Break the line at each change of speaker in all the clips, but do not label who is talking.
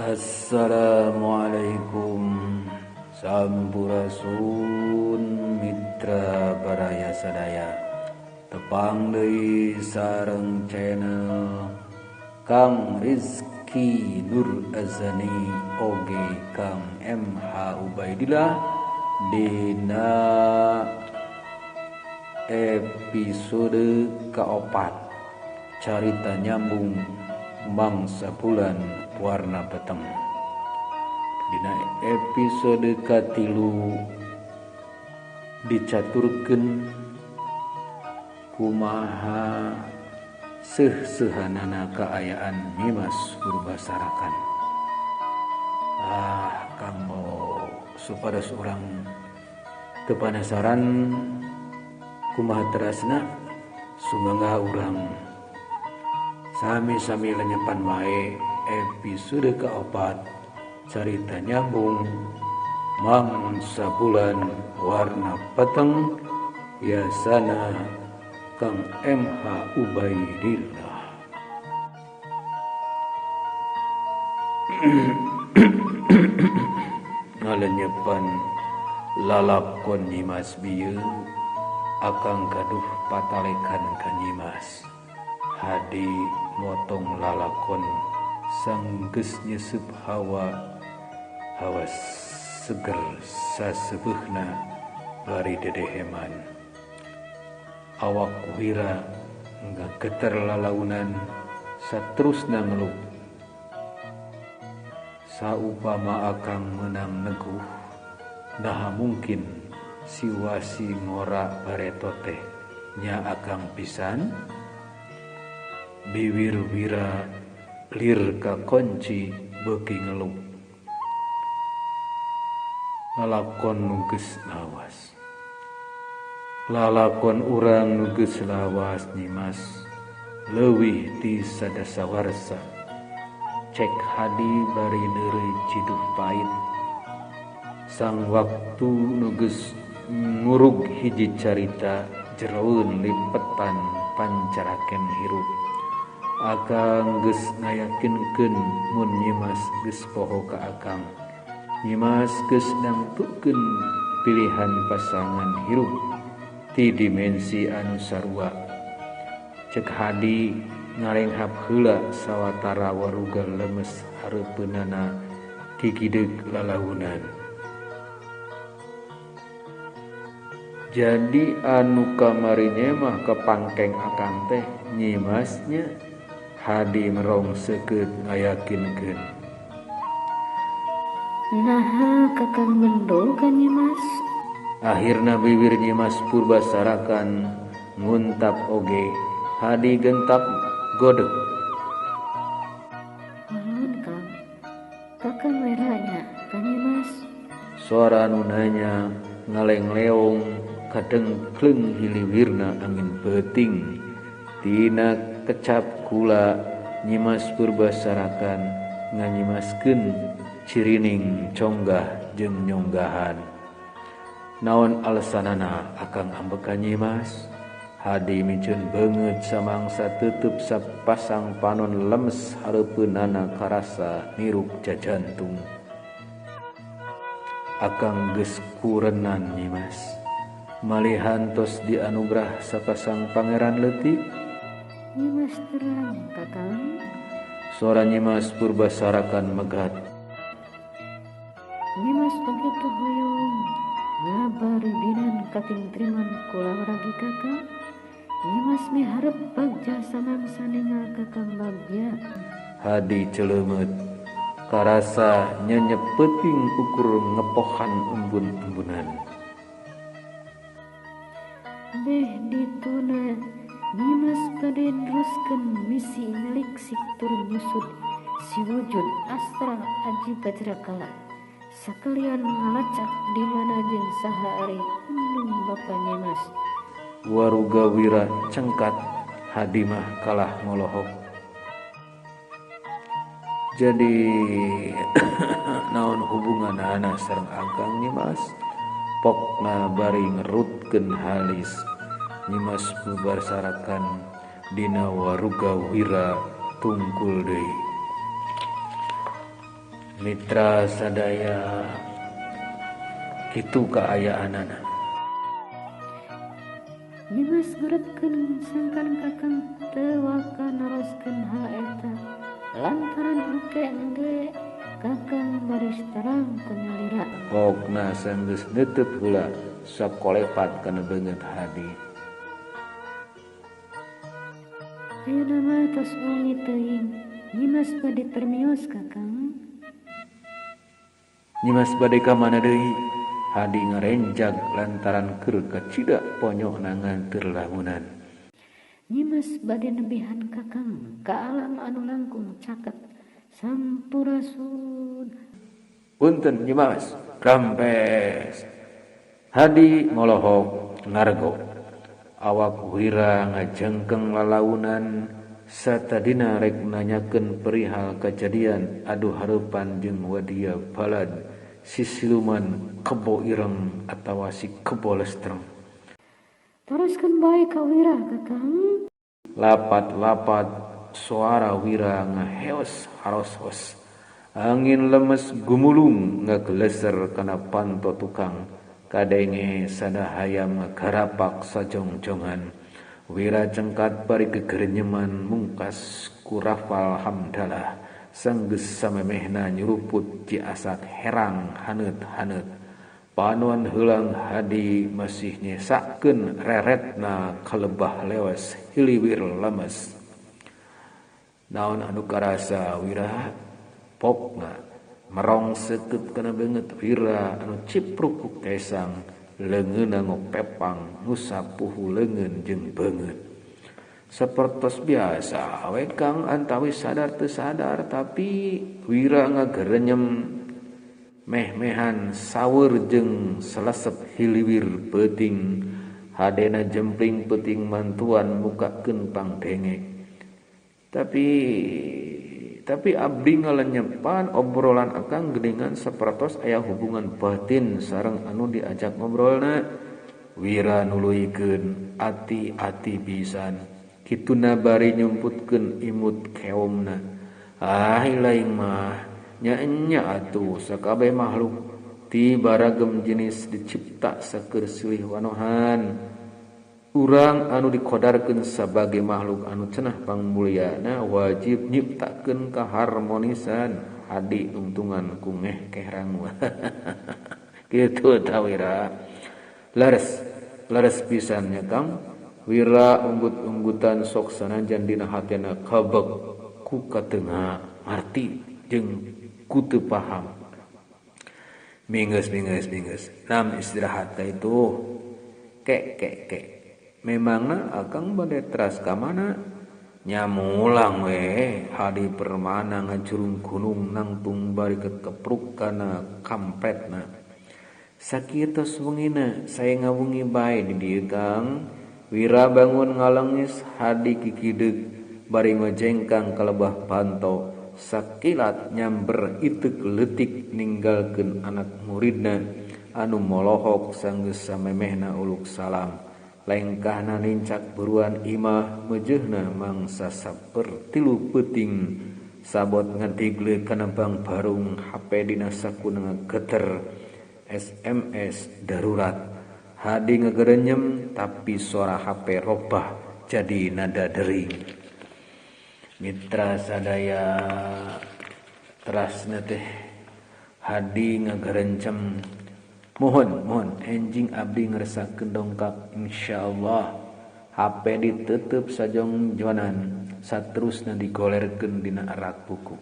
Assalamualaikum sampurasun mitra baraya sadaya. Tepang deui sareng channel Kang Rizky Nur Azani oge Kang MH Ubaidillah dina episode keopat carita nyambung mangsa bulan warna peteng. Dina episode katilu dicaturkeun kumaha seuh-seuhanana kaayaan Nyimas Purbasarakan. Kanggo supados urang teu panasaran kumaha terasna, sumangga urang sami-sami lenyepan wae episode keopat carita nyambung mangsa bulan warna peteng yasana Kang MH Ubaidillah. Ngalenyepan lalakon Nyimas bieu akang gaduh patalekan ka Nyimas. Hadi motong lalakon sanggeus nyesep hawa hawa seger sasebeuhna bari dedeheman. Awak wira ngageter lalaunan saterusna ngelup. Saupama akang menang neguh, naha mungkin si wasi ngora bareto teh nya akang pisan. Biwir wira lir kakonci beuki ngelup. Lalakon nu geus lawas. Lalakon urang nu geus lawas Nyimas leuwih ti sadasawarsa. Cek Hadi bari neureuy ciduh pait. Sang waktu nu geus ngurug hiji carita jeroeun lipetan pancaraken hirup. Akang geus ngayakinkeun mun Nyimas geus poho ka akang. Nyimas geus nangtukeun pilihan pasangan hirup ti dimensi anu sarua. Cek Hadi ngarenghap heula sawatara waruga lemes hareupeunana kikideug lalaunan. Jadi anu kamari mah kepangkeng akang teh Nyimasnya. Hadi merong seukeut ngayakinkeun.
Naha kakang bendo ka Nyimas?
Akhirna bibir Nyimas Purbasarakan nguntap oge. Hadi gentak godeg.
Naon Kang? Kakang weranya ka Nyimas?
Suara anu nanya ngaleng-leong kadengkleng hiliwirna angin peuting. Tina kecap kula Nyimas Purbasarakan nganyimaskeun cirining conggah jeung nyonggahan. Naon alesanana akang ambek ka Nyimas? Hadi miceun beungeut samangsa teuteup sapasang panon lemes hareupeunana karasa nirup jajantung. Akang geus kurenan Nyimas. Malihan tos dianugrah sapasang pangeran leutik.
Nyimas terang kakang.
Sora Nyimas Purbasarakan megat.
Nyimas oge teu hoyong ngabaribinan katingtriman kulawaragi kakang. Nyimas miharep bagja samangsa ningal kakang bagja.
Hadi celeumeut karasa nyenyep peuting ukur ngepohan embun-embunan.
Beh dituna Nyimas bade neruskeun misi nyeliksik tur nyusud si wujud astra aji bajrakala. Sakalian ngalacak di mana jeung saha ari indung bapa Nyimas.
Waruga wira cengkat, Hadi mah kalah ngolohok. Jadi naon hubunganana sareng akang Nyimas? Pokna bari ngerutkeun halis. Nyimas Purbasarakan dina waruga wira tungkul deui. Mitra sadaya kitu kaayaanana.
Nyimas ngeureupkeun sangkan kakang teu waka naroskeun hal eta lantaran engke ge kakang baris terang ku nyalira.
Pokna sanggeus neuteut heula sakolepat kana beungeut Hadi.
Ayeuna mah tos wengi teuing. Nyimas bade termios kakang.
Nyimas bade ka mana deui? Hadi ngarenjag lantaran keur kacida ponyokna nganteur lamunan.
Nyimas bade nebihan kakang ka alam anu langkung caket. Sampurasun.
Punten Nyimas, rampes. Hadi molohok ngargo. Awak Wira ngajengkeng lalaunan satadina rek nanyakeun perihal kajadian adu hareupan jeung wadia balad si siluman kebo ireng atawa si kebo lestreng.
Teruskeun bae ka Wira kakang.
Lapat-lapat suara Wira ngaheos harosos. Angin lemes gumulung ngageleser kana panto tukang. Kadenge sada hayam ngagarapak sajongjongan. Wira cengkat bari gegerenyeman mungkas ku rafal hamdalah. Sanggeus samemehna nyuruput ciasak herang haneut-haneut. Panon heulang Hadi masih nyesakeun reretna kalebah lewas hiliwir lemes. Naon anu karasa Wira? Pokna merong seukeut kana beungeut Wira anu cipruk ku kesang, leungeunna ngopepang ngusapuhu leungeun jeung beungeut. Sapertos biasa we Kang, antawis sadar teu sadar tapi Wira ngagerenyem meh-mehan saweur jeung selesep hiliwir peuting. Hadena jempling peuting mantuan mukakeun pangdengek. Tapi abdi ngalenyepan obrolan akang geuningan sapertos aya hubungan batin sareng anu diajak ngobrolna. Wira nuluykeun ati-ati pisan. Kituna bari nyumputkeun imut keomna. Ah lain mah nya-nya atuh sakabeh makhluk ti baragem jenis dicipta sakur silih wanohan. Urang anu dikodarkeun sabagai makhluk anu cenah pangmulyana wajib nyiptakeun kaharmonisan. Hadi tungtungan ku ngehkeh rangu. Kitu ta Wira. Leres, leres pisan nya Kang. Wira unggut-unggutan sok sanajan dina hatena kabeg ku katengah arti jeung ku teu paham. Minggeus minggeus minggeus. Nam istirahat ka itu. Kek kek kek. Memangna akang bade teras ka mana? Nya mulang we Hadi Permana ngajurung gunung nangtung bari kekepruk kana kampretna. Sakieu tos wengina saya ngawungi bae di dieu Kang. Wira bangun ngalengis Hadi kikideuk bari ngojengkang ka lebah panto. Sakilat nyamber iteuk leutik ninggalkeun anak muridna anu molohok sanggeus samemehna uluk salam. Lengkahna nincak buruan imah mejeuhna mangsa sapertilu peuting. Sabot ngadigle kana bang barung HP dina sakuna ngageter SMS darurat. Hadi ngegerenyem tapi suara HP robah jadi nada dering. Mitra sadaya terasna teh Hadi ngegerencem. Mohon, mohon, enjing abdi ngeresakeun dongkap insyaallah. HP ditutup sajong jonan, saterusna digolerkeun dina rak buku.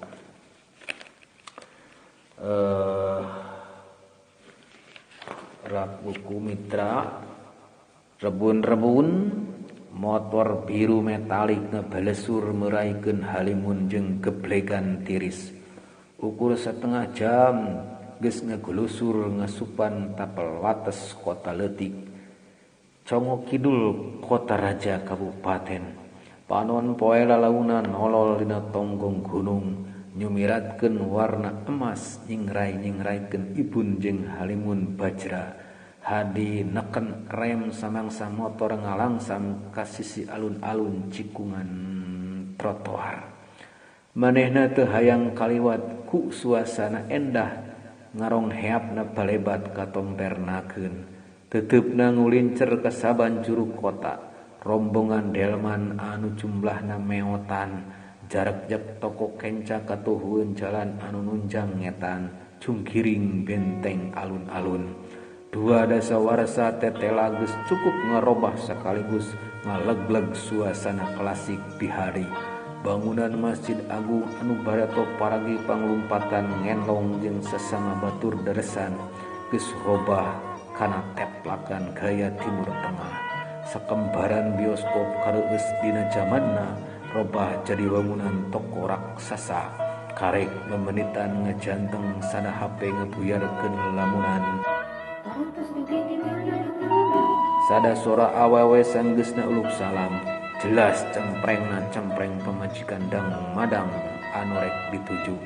Rak buku mitra, rebun-rebun, motor biru metalik ngebalesur meraikeun halimun jeung geblegan tiris. Ukur setengah jam geus ngagulusur ngasupan tapel wates kota leutik. Congo kidul kota raja kabupaten. Panon poe lalaunan nolol dina tonggong gunung nyumiratkeun warna emas nyingrai-nyingraikeun ibun jeung halimun bajra. Hadi neken rem samangsa motor ngalangsam ka sisi alun-alun cikungan trotoar. Manehna teu hayang kaliwat ku suasana endah ngarong heapna balebat katompernakeun. Teteupna ngulincer ka saban juru kota. Rombongan delman anu jumlahna meotan jarak-jak toko kenca katuhueun jalan anu nunjang ngetan junggiring benteng alun-alun. Dua dasawarsa tetela geus cukup ngarobah sekaligus ngalegleg suasana klasik bihari. Bangunan Masjid Agung anu bareto paragi panglumpatan ngenlong jeung sesama batur deresan geus robah kana teplakan gaya Timur Tengah. Sakembaran bioskop kareueus dina jamanna robah jadi bangunan toko raksasa. Karek memenitan ngejanteng sana HP ngebuyarkeun lamunan. Sada sora awewe sanggeusna uluk salam. Jelas cemprengna cempreng pamajikan dang madang anu rek dituju.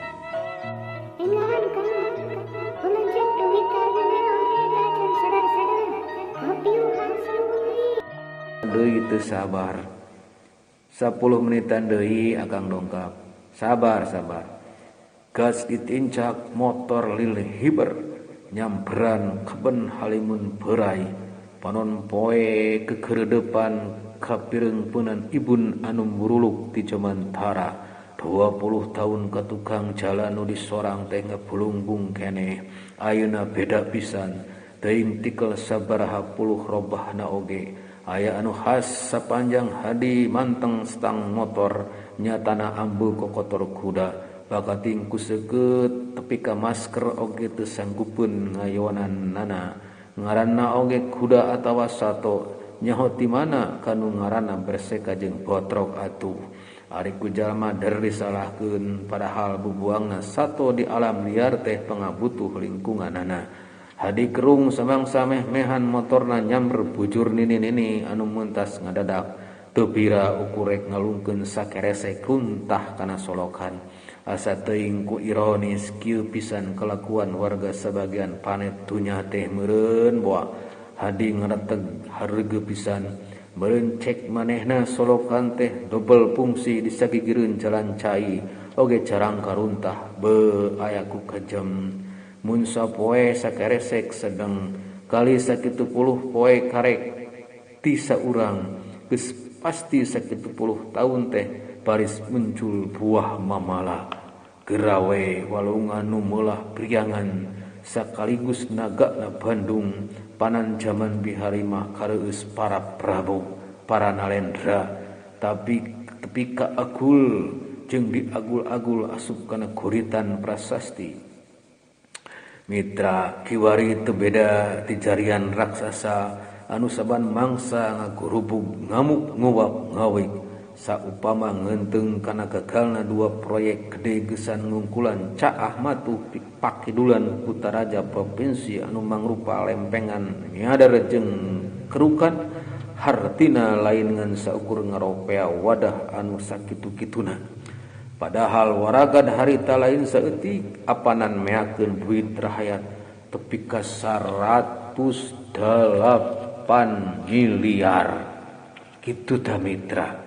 Deui teu sabar. 10 menitan deui akang dongkap. Sabar sabar. Gas ditincak motor lil hiber nyamperan keben halimun berai. Panon poe kekeredepan kapireungpeunan ibun anu muruluk ti jamantara. 20 tahun ka tukang jalan nu disorang teh ngebulungbung keneh. Ayeuna beda pisan. Teuing tikel sabaraha puluh robahna oge. Aya anu khas sapanjang hadi manteng stang motor nyatana ambu kokotor kuda bakating ku seukeut tepi ka masker oge teu sanggupeun ngayonan nana ngaranna oge kuda atawa sato nyaho ti mana kanu ngaranna berseka jeung botrok atuh. Ari ku jalma der disalahkeun padahal bubuangna sato di alam liar teh pangabutuh lingkunganana. Hadi kerung samangsa meh-mehan motorna nyamber bujur nini-nini anu mentas ngadadak. Teu pira ukurek ngalungkeun sakeresek runtah kana solokan. Asa teuing ku ironis kieu pisan kalakuan warga sabagian panet dunya teh meureun boa. Hadi ngareteg hareuge pisan. Meureun cek manehna solokan teh dobel fungsi di sagigireun jalan cai oge carang karuntah be aya ku kejem. Mun sapoe sakeresek sedeng kali sakitu puluh poe karek ti saurang geus pasti sakitu puluh taun teh baris muncul buah mamala. Gerawe walungan nu meulah priangan sakaligus nagakna Bandung panan jaman bihari mah kareueus para Prabu para Nalendra tapi tepi ka agul jeung diagul-agul asup kana goritan prasasti. Mitra kiwari teu beda ti jarian raksasa anu saban mangsa ngagurubug ngamuk nguwap ngawik saupama ngeunteung kana gagalna dua proyek gede gesan ngungkulan caah matuh pakidulan Kutaraja provinsi anu mangrupa lempengan nyadar jeung kerukan hartina lain ngan saukur ngaropea wadah anu sakitu-kituna. Padahal waragad harita lain saeutik apanan meakeun duit rahayat tepi ka 108 miliar. Kitu tah mitra.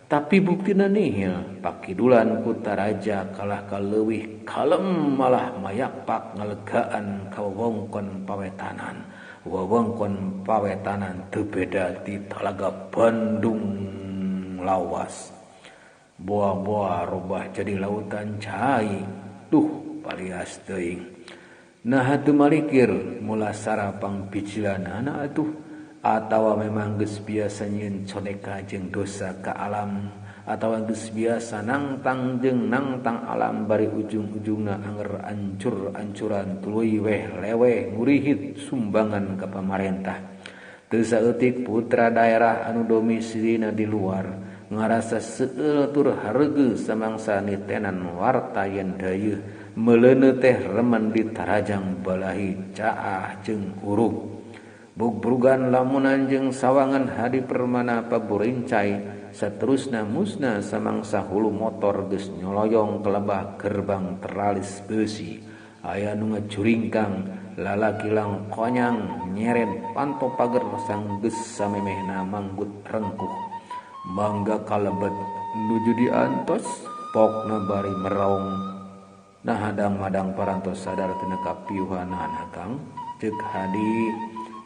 Tapi buktina nihil pakidulan Kutaraja kalah ka leuwih kalem malah mayakpak ngalegaan ka wewengkon pawetanan. Wewengkon pawetanan teu beda ti Talaga Bandung lawas. Boa-boa robah jadi lautan cai. Duh palias teuing. Nah teu malikir mulasara pangbijilanana atuh atawa memang geus biasa nyieun coneka jeung dosa ka alam atawa geus biasa nangtang jeung nangtang alam bari ujung-ujungna anger ancur-ancuran tuluy weh leweh ngurihit sumbangan ka pamarentah. Teu saeutik putra daerah anu domisilina di luar ngarasa seueul tur hareugeus samangsa nitenan warta yen dayeuh meuleuneu teh remen ditarajang balahi caah jeung urug. Bugbrugan lamunan jeung sawangan Hadi Permana paburincai saterusna musna samangsa hulu motor geus nyoloyong kelebah gerbang teralis beusi. Aya nu ngajuringkang lalaki lang konyang nyeret panto pager sanggeus samemehna manggut rengkuh. Mangga kalebet nuju diantos Pokna bari merong. Nah hadang-madang parantos sadar tina kapiuhanan akang. Ceuk Hadi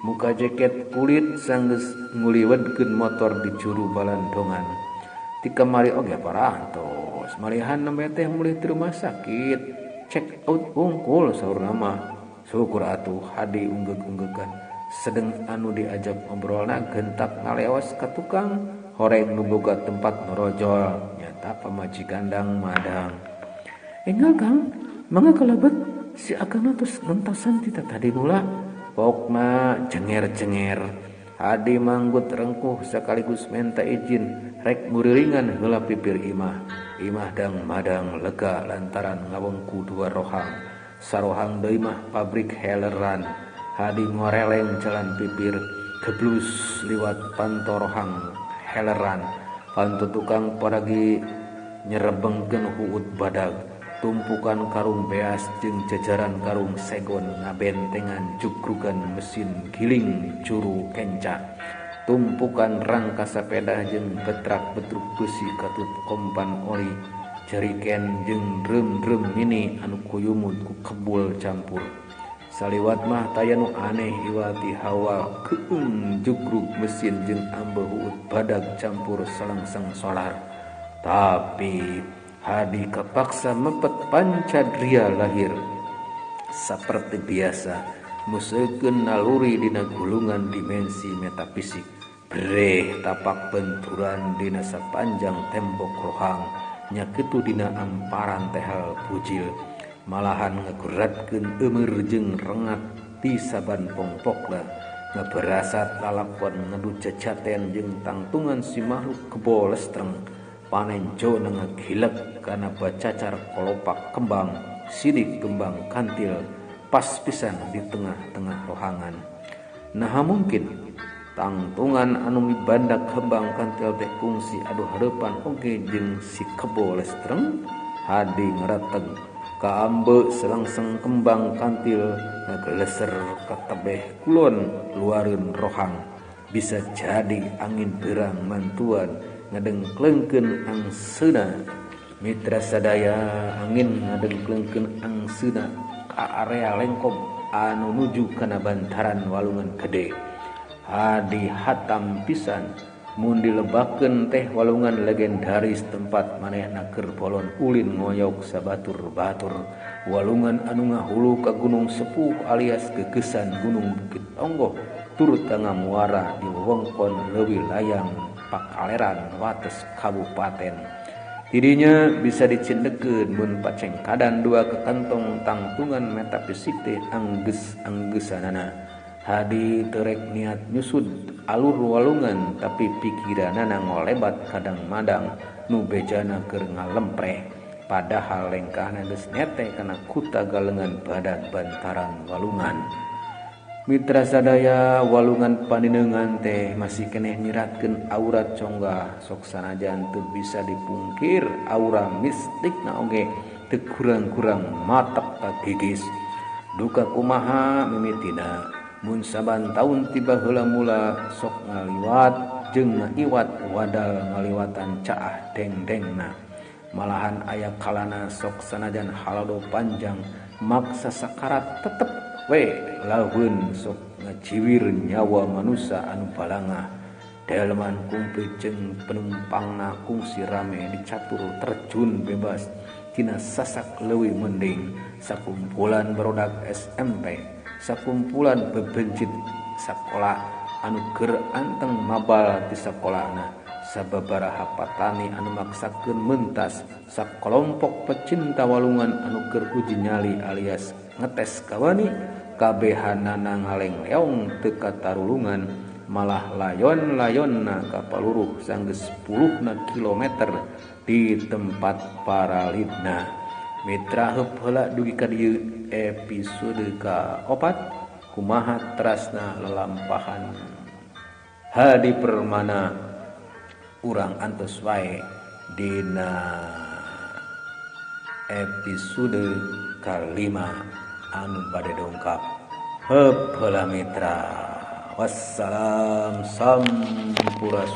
muka jaket kulit sanggeus nguliwetkeun motor di juru balandongan. Ti kamari oge parantos. Malihan nembe teh mulih ti rumah sakit. Check out hungkul saurna mah. Syukur atuh Hadi unggeuk-unggeukan. Sedeng anu diajak ngobrolna gentak ngaleos ka tukang horeng nu boga tempat norojol nyata pamajikan dang madang. Enggal Kang, mangga kalebet si akangna tos ngentasan ti tadi mula. Pokna cenger-cenger. Hadi manggut rengkuh sekaligus menta izin rek murilingan heula pipir imah. Imah dang madang lega lantaran ngawengku dua rohang. Sarohang deui mah pabrik heleran. Hadi ngoreleng jalan pipir geblus liwat pantorohang heleran. Pantu tukang paragi nyerebengkeun huut badag. Tumpukan karung beas jeung jajaran karung segon ngabentengan jugrugan mesin giling juru kenca. Tumpukan rangka sepeda jeung betrak-betruk besi katut kompan oli jeriken jeung drum-drum mini anu kuyumut ku kebul campur. Saliwat mah taya nu aneh iwati hawa keung jugrug mesin jeung ambe huut badag campur salengseng solar. Tapi Hadi kepaksa mepet pancadria lahir. Saperti biasa museukeun naluri dina gulungan dimensi metafisik. Breh tapak benturan dina sapanjang tembok rohang nyakitu dina amparan tehel bujil. Malahan ngaguratkeun eumeur jeung rengat di saban pongpokna. Ngaberasat lalakon ngedu cacaten jeung tangtungan si makhluk kebo lestreng. Panenjo ngagilek kana bacacar kolopak kembang sidik kembang kantil pas pisan di tengah-tengah rohangan. Naha mungkin tangtungan anu mibandak kembang kantil teh kungsi adu hareupan oge jeung si kebo lestreng. Hadi ngareteg kaambe selengseng kembang kantil ngageleser ka tebeh kulon luareun rohang. Bisa jadi angin berang mantuan ngadengklengkeun angseuna. Mitra sadaya, angin ngadengklengkeun angseuna ka area lengkob anu nuju kana bantaran walungan gede. Hadi hatam pisan mun dilebakeun teh walungan legendaris tempat manehna keur bolon ulin ngoyok sabatur-batur. Walungan anu ngahulu ka Gunung Sepuh alias gegesan Gunung Bukit Tonggoh turut ngamuara di wewengkon Leuwi Layang Pakaleran wates kabupaten. Tidinya bisa dicindekeun mun pacengkadan dua kekantong tangtungan metafisik teh anggeus-anggeussanana. Hadi terek niat nyusud alur walungan tapi pikiranana ngolebat kadang-madang nu bejana keur ngalempreh. Padahal lengkahna geus nete kana kuta galengan badag bantaran walungan. Mitra sadaya, walungan paninengan teh masih keneh nyiratkeun aura conggah. Sok sanajan teu bisa dipungkir aura mistikna oge teu kurang-kurang matak kagigis. Duka kumaha mimitina mun saban taun tiba heula mula sok ngaliwat jeung ngaiwat wadal ngaliwatan caah dengdengna. Malahan aya kalana sok sanajan halado panjang maksa sakarat tetep we laweun sok ngajiwir nyawa manusa anu balangah. Delman kumplit jeung penumpangna kungsi rame dicatur terjun bebas tina sasak leuwih mending. Sakumpulan barudak SMP, sakumpulan bebencit sakola anu keur anteng mabal ti sakolana, sababaraha patani anu maksakeun mentas, sakolompok pecinta walungan anu keur uji nyali alias ngetes kawani, kabehanana ngalengleong teu katarulungan, malah layon-layonna ka paluruh sanggeus 10 kilometer di tempat paralidna. Mitra heup heula dugi ka dieu episode ka-4 kumaha terasna lelampahan Hadi Permana. Urang antos wae dina episode ka-5 anu bade dongkap. Heup heula mitra. Wassalam, sampurasun.